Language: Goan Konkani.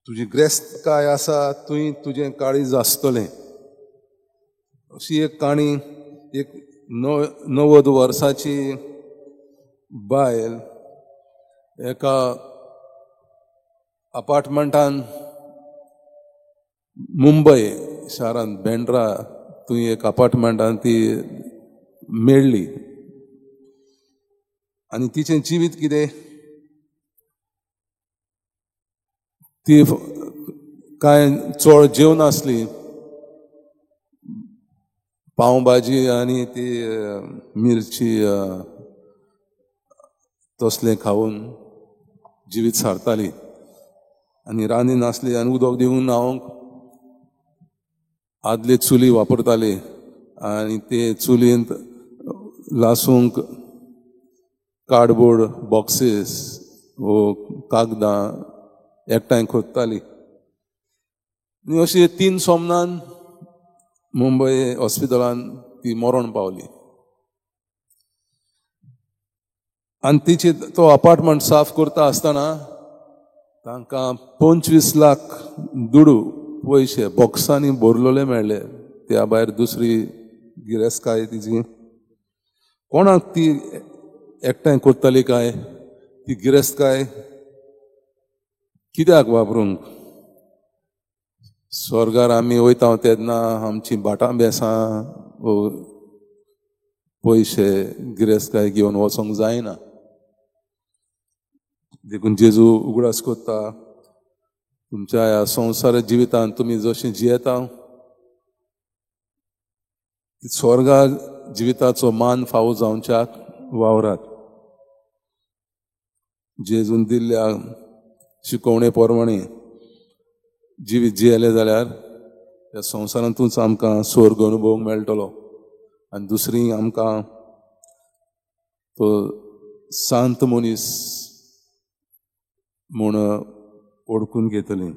तुजी ग्रेस्तकाय आसा थंय तुजें काळीज आसतलें. अशी एक काणी, एक 90 वर्साची बायल एका अपार्टमेंटान मुंबय शारांत बेंड्रा थंय एक अपार्टमेंटान ती मेळ्ळी. आनी तिचें जिवीत कितें, ती कांय चड जेवनासली, पाव भाजी आनी ती मिरची तसलें खावन जिवीत सारताली. आनी रांदी नासली आनी उदक दिवन न्हावंक आदली चुली वापरताली आनी ते चुलींत लासूंक कार्डबोर्ड बॉक्सीस वो कागदां एकठांय खोदताली. आनी अशी 3 सोमनान मुंबय हॉस्पिटलान ती मरण पावली. आनी तिची तो अपार्टमेंट साफ करता आसतना तांकां 25 लाख दुडू पयशे बॉक्सांनी भरलेले मेळ्ळे. त्या भायर दुसरी गिरेस्तकाय तिची कोणाक ती एकठांय करताली काय, ती गिरेस्तकाय कित्याक वापरूंक? स्वर्गार आमी वयता तेन्ना आमची भाटां बेसां पयशे गिरेस्तकाय घेवन वचोंक जायना. देखून जेजू उगडास करता, तुमच्या ह्या संवसार जिवितांत तुमी जशें जियेता स्वर्गा जिविताचो मान फावो जावच्याक वावरात. जेजून दिल्ल्या शिकवणे प्रमाणे जिवीत जियेलें जाल्यार ह्या संवसारांतूच आमकां स्वर्ग अनुभवूंक मेळटलो. आनी दुसरी आमकां तो शांत मनीस म्हूण ओळखून घेतली.